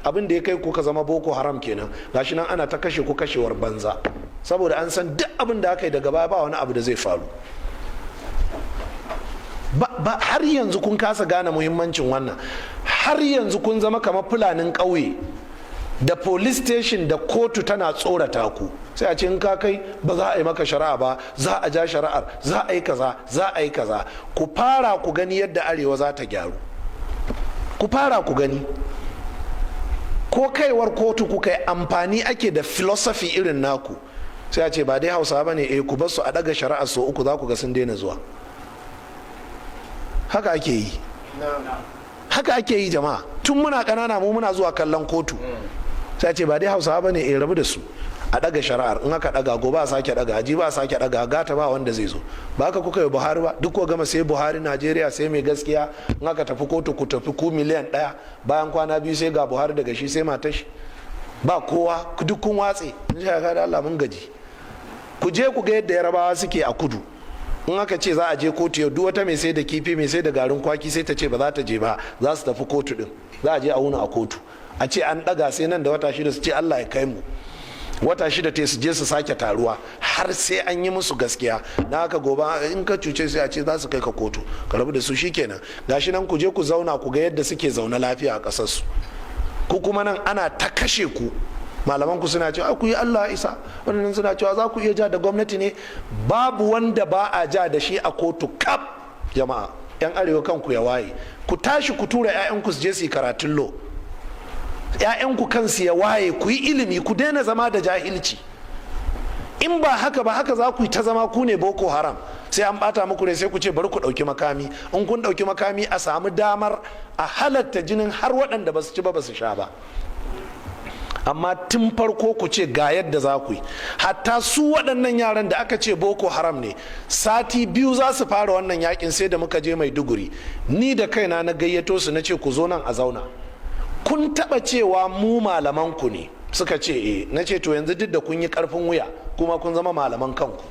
Abin da ya kai ku ka zama Boko Haram kenan. Gashi nan ana ta kashe ku kashewar banza, saboda an san duk abin da aka yi daga baya ba wani abu da zai faru ba. Har yanzu kun kasa gane muhimmancin wannan. Har yanzu kun zama kamar Fulanin ƙauye da police station da kotu tana tsorata ku. Sai a ce in ka kai ba za a yi maka shari'a ba, za a ja shari'ar, za a yi kaza, za a yi kaza. Ku fara ku gani yadda Arewa za ta gyaru. Ku fara ku gani. Ko kaiwar kotu kuka yi, amfani ake da philosophy irin naku. Sai a ce ba dai Hausa ba ne, eh, ku bar su a daga shari'a so uku, za ku ga sun daina zuwa. Haka ake yi, haka ake yi, jama'a. Tun muna ƙanana mu muna zuwa kallon kotu. Sai a ce ba dai Hausawa ba ne, eh, rabu da su, a daga shari'ar. In aka daga, gobe a sake daga, ji ba a sake daga, gata ba wanda zai zo. Ba haka kuka yi Buhari ba? Duk ko gama sai Buhari, Najeriya sai mai gaskiya. In aka tafi kotu, ku tafi ku miliyan 1. Bayan kwana 2 sai ga Buhari daga shi sai matar shi, ba kowa, duk kun watse. In sha da Allah mun gaji. Ku je ku ga yadda Yarabawa suke a kudu. In aka ce za a je kotu yau, duk wata mai sai da kifi, mai sai da garin kwaki, sai ta ce ba za ta je ba, za su tafi kotu din, za a je a wuna a kotu. A ce an daga sai nan da wata 6, su ce Allah ya kai mu. Wata 6 te, su je su sake taruwa har sai an yi musu gaskiya. Na haka gobe in ka cuce, sai a ce za su kai ka kotu, ka rabu da su, shikenan. Gashi nan, ku je ku zauna ku ga yadda suke zaune lafiya a ƙasar su. Ku kuma nan ana ta kashe ku. Malaman ku suna cewa ku yi Allah isa, wannan suna cewa za ku iya ja da gwamnati ne. Babu wanda ba a ja da shi a kotu kaf. Jama'a, yan Arewa, kanku ya waye. Ku tashi ku tura 'ya'yanku su je su yi karatun law. 'Ya'yanku kansu ya waye, ku yi ilimi, ku daina zama da jahilci. In ba haka ba, haka za ku yi ta zama, ku ne Boko Haram. Sai an bata muku ne, sai ku ce bari ku ɗauki makami. In kun ɗauki makami, a samu damar a halatta jinin har waɗanda ba su ci ba, ba su sha ba. Amma tun farko ku ce ga yadda za ku yi. Hatta su waɗannan yaran da aka ce Boko Haram ne, sati 2 za su fara wannan yakin, sai da muka je Maiduguri, ni da kaina na gayyato su, na ce ku zo nan a zauna. Kun taɓa cewa mu malaman ku ne? Suka ce eh. Na ce to, yanzu duk da kun yi karfin wuya, kuma kun zama malaman kanku,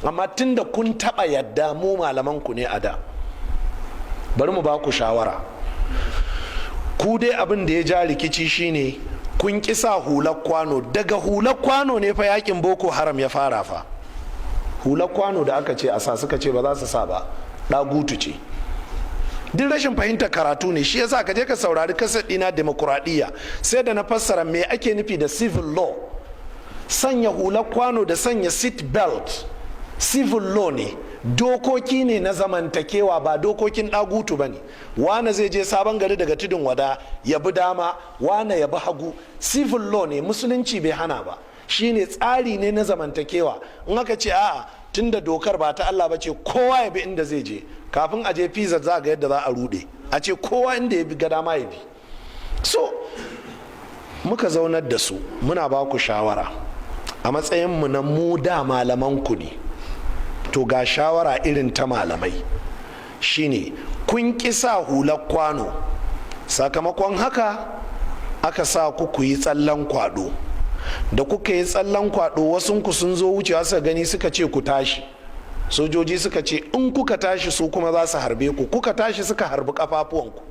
amma tun da kun taɓa yadda mu malaman ku ne a da, bari mu ba ku shawara. Ku dai abin da ya ja rikici shine kun kisa hular kwano. Daga hular kwano ne fa yakin Boko Haram ya fara fa. Hular kwano da aka ce a sa, suka ce ba za su sa ba, ɗagutu ce. Duk rashin fahimtar karatu ne. Shi yasa ka je ka saurari kaset ɗina demokuraɗiyya, sai da na fassara me ake nufi da civil law. Sanya hular kwano da sanya seat belt civil law ne, dokoki ne na zamantakewa, ba dokokin ɗagutu ba ne. Wane zai je Sabon Gari daga Tudun Wada, ya bi dama, wane ya bi hagu, civil law ne, Musulunci bai hana ba. Shine tsari ne na zamantakewa. In aka ce a'a, tunda dokar ba ta Allah ba ce, kowa ya bi inda zai je, kafin a je pizza za ga yadda za a rude. A ce kowa inda ya bi ga dama ya bi. So muka zaunar da su, muna ba ku shawara a matsayinmu na mu da malaman ku ne. To, ga shawara irin ta malamai shine kun kisa hular kwano, sakamakon haka aka sa ku ku yi tsallen kwado. Da kuka yi tsallen kwado, wasu ku sun zo wucewa suka gani, suka ce ku tashi. Sojoji suka ce in kuka tashi, su kuma za su harbe ku. Kuka tashi, suka harbi kafafuwanku.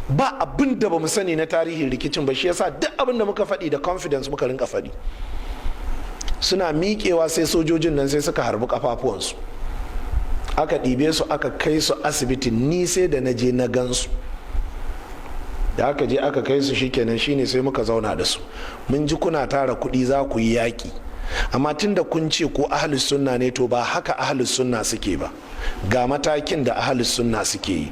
Ba abin da ba mu sani na tarihin rikicin ba, shi yasa duk abin da muka faɗi da confidence muka rinka faɗi. Suna miƙewa, sai sojojin nan sai suka harbi kafafuwansu. Aka ɗibe su, aka kai su asibiti. Ni sai da na je na gansu. Da aka je aka kai su, shikenan, shine sai muka zauna da su. Mun ji kuna tara kuɗi za ku yi yaƙi, amma tun da kun ce ko Ahlus Sunna ne, to ba haka Ahlus Sunna suke ba. Ga matakin da Ahlus Sunna suke yi.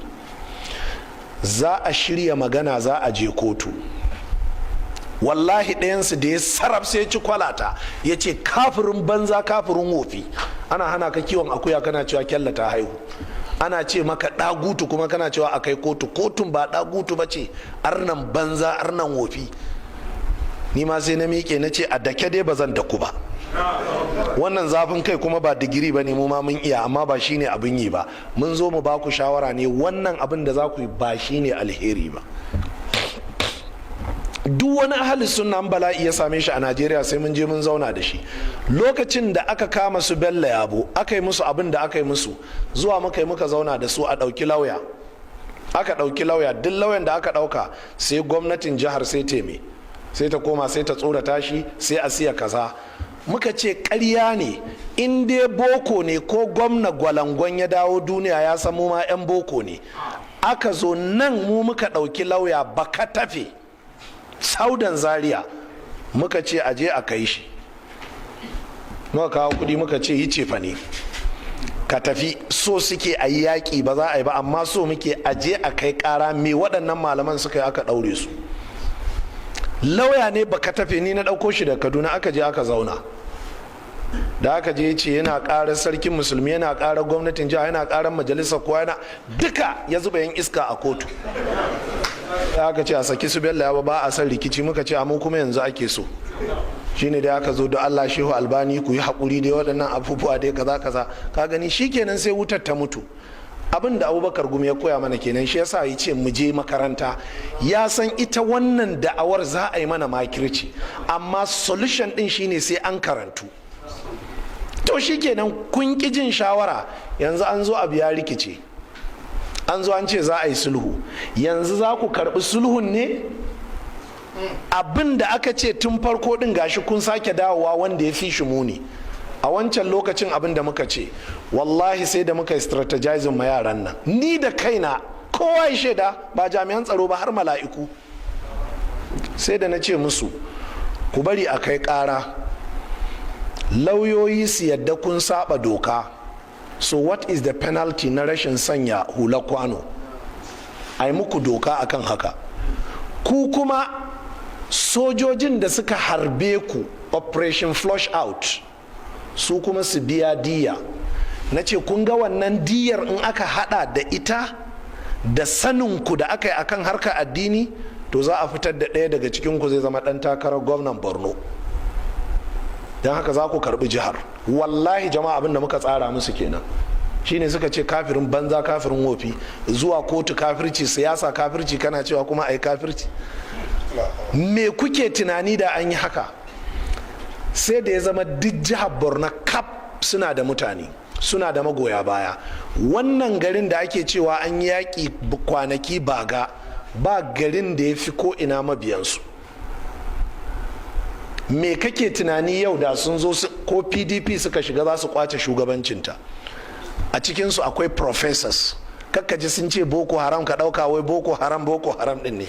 Za a shirya magana, za a je kotu. Wallahi ɗayansu da ya sarraf sai ci kwalata, ya ce kafirin banza, kafirin wofi, ana hana ka kiwon akuya kana cewa kyalla ta haihu, ana ce maka ɗagutu kuma kana cewa a kai kotu, kotun ba ɗagutu ba ce, arnan banza, arnan wofi. Ni ma sai na miƙe na ce a dake dai ba zan daku ba. Wannan zafin kai kuma ba digiri ba ne, mu ma mun iya, amma ba shine abin yi ba. Mun zo mu ba ku shawara ne, wannan abin da za ku yi ba shine alheri ba. Duk wani Ahli Sunna bala'i ya same shi a Najeriya, sai mun je mun zauna da shi. Lokacin da aka kama su Bello Yabo, aka yi musu abin da aka yi musu, zuwa muka yi muka zauna da su a ɗauki lauya. Aka ɗauki lauya. Duk lauyan da aka ɗauka, sai gwamnatin jihar sai teme. Sai ta koma, sai ta tsorata shi, sai a siya kaza. Muka ce ƙarya ne. In dai boko ne, ko gwamna Gwalangon ya dawo duniya, ya san mu ma 'yan boko ne. Aka zo nan, mu muka ɗauki lauya baka tafe Saudan Zaria, muka ce a je a kai shi. Muka kawo kudi, muka ce yi cefa ne ka tafi. So suke a yi yaƙi, ba za a yi ba, amma so muke a je a kai ƙara, me waɗannan malaman suka yi aka ɗaure su. Lauya ne baka tafe, ni na ɗauko shi da Kaduna. Aka je aka zauna. Da aka je, ce yana ƙarar Sarkin Musulmi, yana ƙarar gwamnatin jiha, yana ƙarar majalisar kowa, yana duka ya zuba yan iska a kotu. Aka ce a saki su Bello Yabo, ba a san rikici. Muka ce amma kuma yanzu ake so shine da aka zo da Allah, Shehu Albani, ku yi haƙuri dai, waɗannan abubuwa dai kaza kaza. Ka gani, shikenan, sai wutar ta mutu. Abin da Abubakar Gumi ya koya mana kenan. Shi yasa ya ce mu je makaranta. Ya san ita wannan da'awar za a yi mana makirci, amma solution din shine sai an karantu. To shikenan, kun ki jin shawara. Yanzu an zo, abu ya rikice, an zo an ce za a yi sulhu. Yanzu za ku karbi sulhun ne? Abin da aka ce tun farko din, gashi kun sake dawowa wanda ya fi shi muni. A wancan lokacin, abin da muka ce, wallahi sai da muka yi strategizing ma yaran nan, ni da kaina, kowa ya shaida, ba jami'an tsaro ba, har mala'iku. Sai da na ce musu, ku bari a kai kara, lauyoyi su yadda kun saba doka. So what is the penalty na rashin sanya hula kwano? A yi muku doka akan haka. Ku kuma sojojin da suka harbe ku, Operation Flush Out, su kuma su biya diya. Na ce kun ga wannan diyar, in aka hada da ita da saninku da aka yi akan harkar addini, to za a fitar da ɗaya daga cikinku zai zama ɗan takarar gwamnan Borno. Don haka za ku karbi jihar. Wallahi jama'a, abin da muka tsara musu kenan. Shine suka ce kafirin banza, kafirin wofi, zuwa kotu kafirci, siyasa kafirci, kana cewa kuma ai kafirci. Me kuke tunani da an yi haka? Sai da ya zama duk jihar Borno kap suna da mutane, suna da magoya baya. Wannan garin da ake cewa an yaƙi kwanaki Baga, ba garin da ya fi ko ina mabiyansu. Me kake tunani yau da sun zo, ko PDP suka shiga, za su kwace shugabancinta? A cikinsu akwai professors. Kakkaji sun ce Boko Haram, ka ɗauka wai Boko Haram Boko Haram ɗin ne,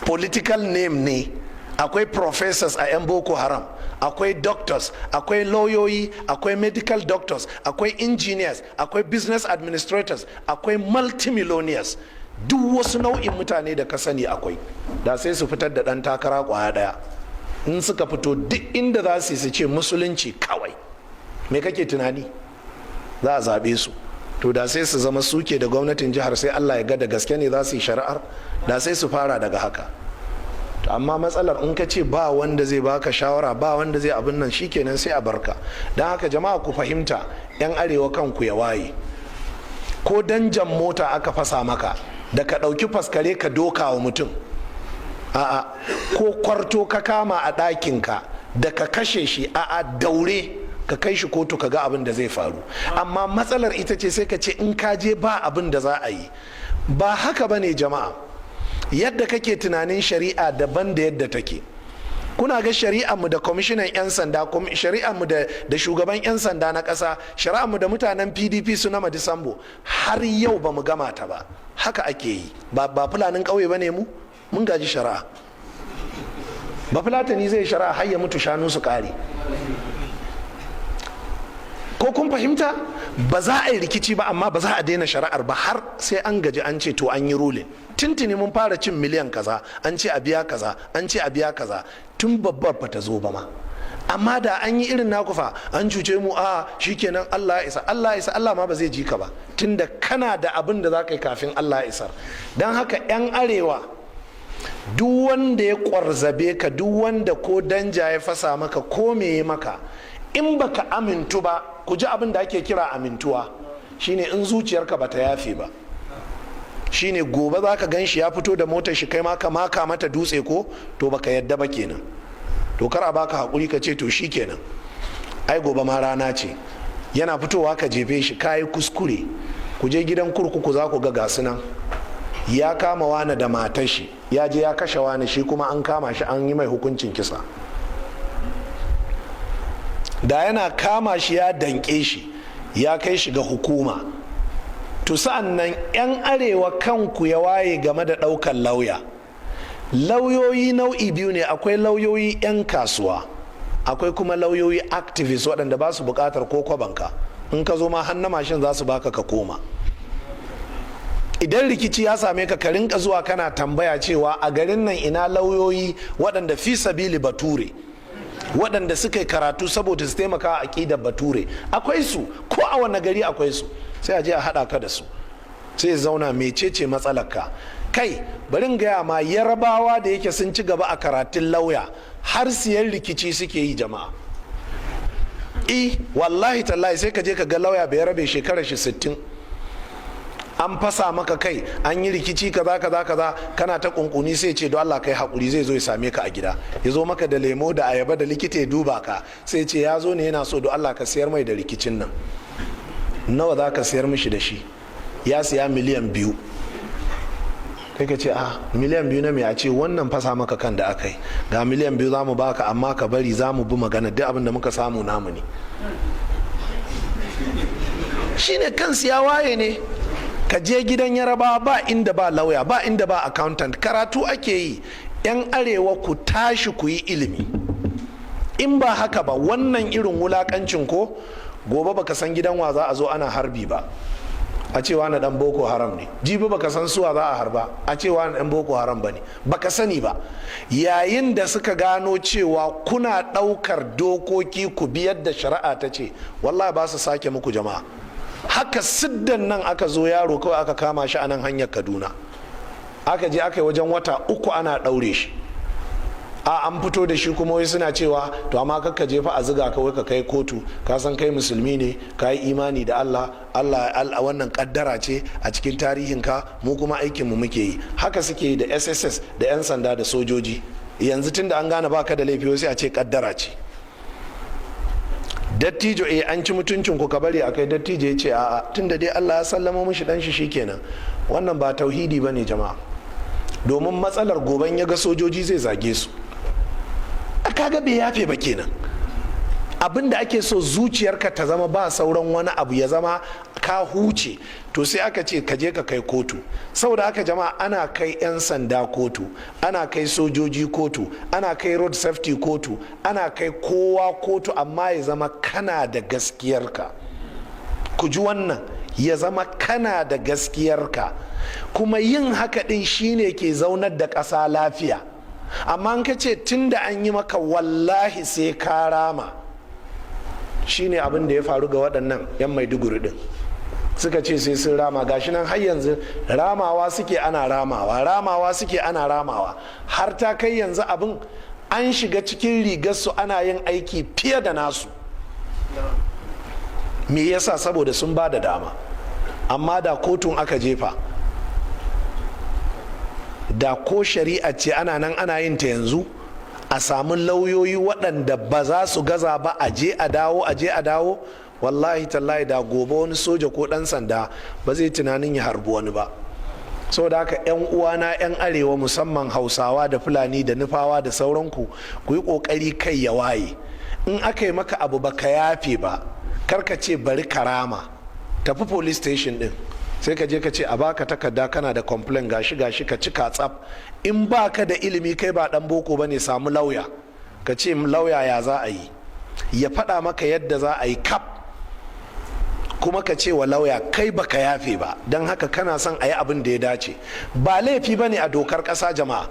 political name ne. Akwai professors a 'yan Boko Haram, akwai doctors, akwai lauyoyi, akwai medical doctors, akwai engineers, akwai business administrators, akwai multimillionaires, duk wasu nau'in mutane da ka sani akwai. Da sai su fitar da ɗan takara kwaya ɗaya. In suka fito, duk inda za su su ce musulunci kawai. Me kake tunani? Za a zaɓe su. To da sai su zama suke da gwamnatin jihar, sai Allah ya ga da gaske ne za su yi shari'ar. Da sai su fara daga haka. To amma matsalar, in ka ce ba wanda zai baka shawara, ba wanda zai abin nan, shikenan, sai a barka. Don haka jama'a, ku fahimta, 'yan arewa, kanku ya waye. Ko danjan mota aka fasa maka, da ka ɗauki faskare ka doka wa mutum, a'a, ko kwarto ka kama a ɗakinka, da ka kashe shi, a'a, daure ka kai shi kotu, ka ga abin da zai faru. Amma matsalar ita ce, sai ka ce in ka je ba abin da za a yi. Ba haka ba ne jama'a. Yadda kake tunanin shari'a daban da yadda take. Kuna ga shari'armu da kwamishinan 'yan sanda, shari'armu da shugaban 'yan sanda na ƙasa, shari'armu da mutanen PDP su na Madisambo, har yau ba mu gama ta ba. Haka ake yi. Ba fulanin ƙauye ba ne mu, mun gaji shari'a. Ba fulatani zai shari'a har ya mutu, shanu su ƙare. Ko kun fahimta? Ba za a yi rikici ba, amma ba za a daina shari'ar ba har sai an gaji, an ce to an yi ruling. Tuntuni mun fara cin miliyan kaza, an ce a biya kaza, an ce a biya kaza, tun babbar ba ta zo ba ma. Amma da an yi irin naku fa, an cuce mu, a shikenan, Allah ya isa, Allah ya isa, Allah ma ba zai ji ka ba, tunda kana da abin da za ka yi kafin Allah ya isar. Don haka 'yan arewa, duk wanda ya kwarzabe ka, duk wanda ko danja ya fasa maka, ko me maka, in baka amintu ba, ku ji abin da ake kira amintuwa, shine in zuciyarka bata yafe ba, shine gobe za ka gan shi ya fito da motar shi, kai ma ka maka mata dutse, ko to baka yadda ba kenan. To kar a baka hakuri ka ce to shi kenan, ai gobe ma rana ce, yana fitowa ka jefe shi, kayi kuskure. Ku je gidan kurkuku, za ku ga gasu nan. Ya kama wani da matar shi, ya je ya kashe wani, shi kuma an kama shi an yi mai hukuncin kisa. Da yana kama shi ya danke shi ya kai shi ga hukuma. To, sa'an nan 'yan Arewa, kanku ya waye game da ɗaukar lauya. Lauyoyi nau'i biyu ne: akwai lauyoyi 'yan kasuwa, akwai kuma lauyoyi activist, waɗanda ba su buƙatar ko kwabanka. In ka zo ma hannu mashin za su baka ka koma. Idan rikici ya same ka, ka rinka zuwa kana tambaya cewa a garin nan ina lauyoyi waɗanda fi sabili Bature, waɗanda suka yi karatu saboda su taimaka a aƙidar Bature. Akwai su, ko a wani gari akwai su. Sai a je a haɗa ka da su, sai zauna, mecece matsalarka? Kai, barin gaya ma, Yarabawa da yake sun ci gaba a karatun lauya, har siyan rikici suke yi, jama'a. I wallahi tallahi, sai ka je ka ga lauya bai rabe, shekarar shi 60, an fasa maka kai, an yi rikici kaza kaza kaza, kana ta kunkuni, sai ce, "Don Allah kai hakuri." Zai zo ya same ka a gida, ya zo maka da lemo da ayaba da likita ya duba ka, sai ce ya zo ne yana so don Allah ka siyar mai da rikicin nan. Nawa za ka siyar mishi da shi? Ya siya miliyan 2. Kai ka ce, "A miliyan 2 na me?" A ce wannan fasa maka kan da aka yi, ga miliyan 2 za mu baka, amma ka bari za mu bi magana, duk abin da muka samu namu ne. Shine kansu ya waye ne. Ka je gidan Yaraba, ba inda ba lauya, ba inda ba accountant. Karatu ake yi. 'Yan Arewa, ku tashi ku yi ilimi. In ba haka ba, wannan irin wulakancin, ko gobe baka san gidan wa za a zo ana harbi ba, a cewa na dan Boko Haram ne. Jibi baka san suwa za a harba, a cewa na dan Boko Haram ba ne, baka sani ba. Yayin da suka gano cewa kuna ɗaukar dokoki, ku biyar da shari'a ta ce, wallahi ba su sake muku. Jama'a, haka siddan nan aka zo, yaro kawai aka kama shi a nan hanyar Kaduna, aka je aka yi wajen wata 3 ana ɗaure shi. A an fito da shi kuma wai suna cewa, "To amma kakka jefa a ziga ka, wai ka kai kotu, ka san kai musulmi ne, ka yi imani da Allah. Allah wannan kaddara ce a cikin tarihin ka, mu kuma aikin mu muke yi." Haka suke yi da SSS da 'yan sanda da sojoji. Yanzu tunda an gane baka da laifi, sai a ce kaddara ce. Dattijo, eh, an ci mutuncin ku, ka bari akai. Dattijo ya ce a'a, tunda dai Allah ya sallama mishi dan shi, shikenan. Wannan ba tauhidi bane, jama'a, domin matsalar goben ya ga sojoji zai zage su. A kaga bai yafe ba kenan. Abin da ake so, zuciyarka ta zama ba sauran wani abu, ya zama ka huce. To, sai aka ce ka je ka kai kotu. Saboda haka, jama'a, ana kai 'yan sanda kotu, ana kai sojoji kotu, ana kai road safety kotu, ana kai kowa kotu, amma ya zama kana da gaskiyarka. Ku ji wannan, ya zama kana da gaskiyarka. Kuma yin haka din shine ke zaunar da ƙasa lafiya. Amma in ka ce tun da an yi maka, wallahi sai ka rama, shine abin da ya faru ga waɗannan 'yan Maiduguri din. Suka ce sai sun rama. Gashi nan har yanzu ramawa suke, ana ramawa, ramawa suke, ana ramawa, har ta kai yanzu abin an shiga cikin rigarsu, ana yin aiki fiye da nasu. Me yasa? Saboda sun ba da dama. Amma da kotun aka jefa, da ko shari'a ce ana nan ana yin ta yanzu, a samu lauyoyi waɗanda ba za su gaza ba, a je a dawo, a je a dawo, wallahi tallahi da gobe wani soja ko ɗan sanda ba zai tunanin ya harbi wani ba. Saboda haka, 'yan uwana 'yan Arewa, musamman Hausawa da Fulani da Nufawa da sauranku, ku yi ƙoƙari kai ya waye. In aka yi maka abu baka yafe ba, karka ce bari karama. Tafi police station din, sai ka je ka ce a baka takarda, kana da complain, gashi gashi, ka cika tsaf. In baka da ilimi, kai ba dan boko bane, samu lauya, ka ce, "Lauya, ya za a yi?" Ya faɗa maka yadda za a yi kap. Kuma ka ce wa lauya kai baka yafe ba, don haka kana son a yi abin da ya dace. Ba laifi ba ne a dokar ƙasa, jama'a,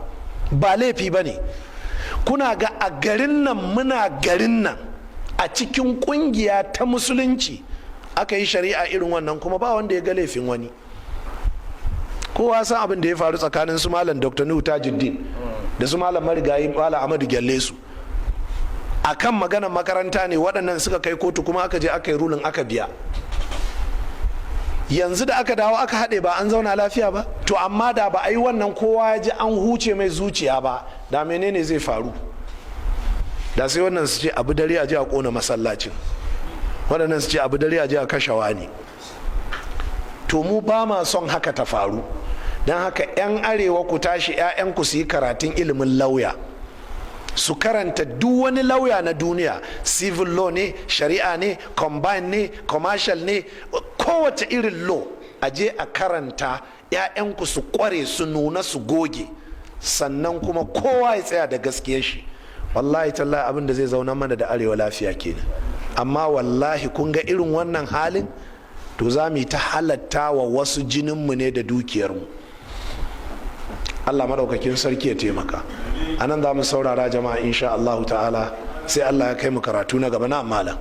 ba laifi ba ne. Kuna ga a garin nan, muna garin nan, a cikin kungiya ta Musulunci aka yi shari'a irin wannan, kuma ba wanda ya ga laifin wani. Kowa san abin da ya faru tsakanin su Malam Dr. Nuhu Tajuddin da su Malam Marigayi Malam Amadu Gyalle su akan maganar makaranta ne. Waɗannan suka kai kotu, kuma aka je aka yi ruling, aka biya. Yanzu da aka dawo aka haɗe, ba an zauna lafiya ba? To, amma da ba a yi wannan kowa ya ji an huce mai zuciya ba, da menene zai faru? Da sai wannan su ce abu dare a je a kona masallacin, waɗannan su ce abu dare a je a kashe wani. To, mu ba ma son haka ta faru. Don haka 'yan Arewa, ku tashi, 'ya'yanku su yi karatun ilimin lauya, su karanta duk wani lauya na duniya, civil law ne, shari'a ne, combine ne, commercial ne, kowace irin law a je a karanta, 'ya'yanku su kware, su nuna, su goge. Sannan kuma kowa ya tsaya da gaskiyar shi. Wallahi tallahi, abin da zai zauna mana da Arewa lafiya kenan. Amma wallahi kun ga irin wannan halin, to za mu yi ta halatta wa wasu jininmu ne da dukiyarmu. Allah maɗaukakin sarki ya taimaka. A nan za mu saurara, jama'a, insha Allahu ta'ala, sai Allah ya kai mu karatu na gaba. Na malam.